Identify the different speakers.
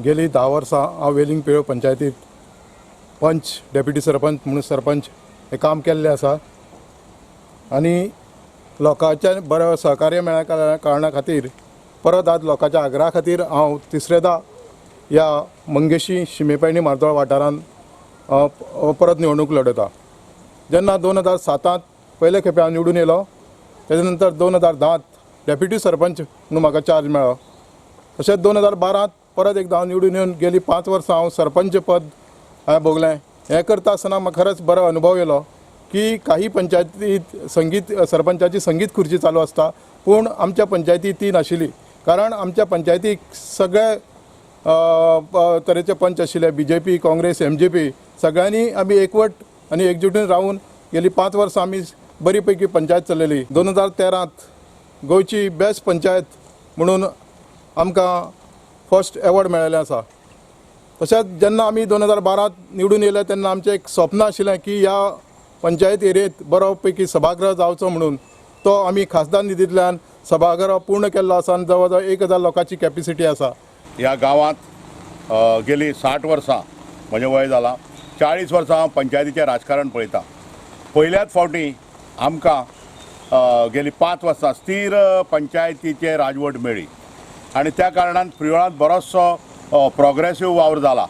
Speaker 1: गेली 10 वर्सां हांव वेलींग प्रियोळ पंचायतीत पंच, डेप्युटी सरपंच म्हणून सरपंच हें काम केल्लें आसा आनी लोकांचें बरें सहकार्य मेळ्ळ्या कारणा खातीर परत आज लोकांच्या आग्रहा खातीर हांव तिसरेदा ह्या मंगेशी शिमेपेणी म्हार्दोळ वाठारांत परत निवडणूक लडयता. जेन्ना 2007 पयले खेपे हांव निवडून येयलो, तेजे नंतर 2010 डेप्युटी सरपंच म्हणून म्हाका चार्ज मेळ्ळो. तशेंच 2012 परत एकदां हांव निवडून येवन गेली 5 वर्सां हांव सरपंच पद हांवें भोगलें. हें करता आसतना म्हाका खरेंच बरो अनुभव येयलो की काही पंचायतीत संगीत सरपंचाची संगीत खुर्ची चालू आसता, पूण आमच्या पंचायतीत ती नाशिल्ली. कारण आमच्या पंचायतीक सगळे तरेचे पंच आशिल्ले, BJP, Congress, MJP, सगळ्यांनी आमी एकवट आनी एकजुटीन रावन गेली 5 वर्सां आमी बरी पैकी पंचायत चलयली. 2013 गोंयची बेस्ट पंचायत म्हणून आमकां फर्स्ट एवॉर्ड मेळिल्लें आसा. तशेंच जेन्ना आमी 2012 निवडून येयले तेन्ना आमचें एक स्वप्न आशिल्लें की ह्या पंचायत एरियेंत बरो पैकी सभागृह जावचो म्हणून, तो आमी खासदार निधींतल्यान सभागृह पूर्ण केल्लो आसा आनी जवळ जवळ 1000 लोकांची कॅपेसिटी आसा.
Speaker 2: ह्या गांवांत गेली 60 वर्सां म्हजें वय जालां, 40 वर्सां हांव पंचायतीचें राजकारण पळयतां. पयल्याच फावटी आमकां गेली 5 वर्सां स्थीर पंचायतीचें राजवट मेळ्ळी आनी त्या कारणान प्रियोळांत बरोचसो प्रोग्रेसीव वावर जाला.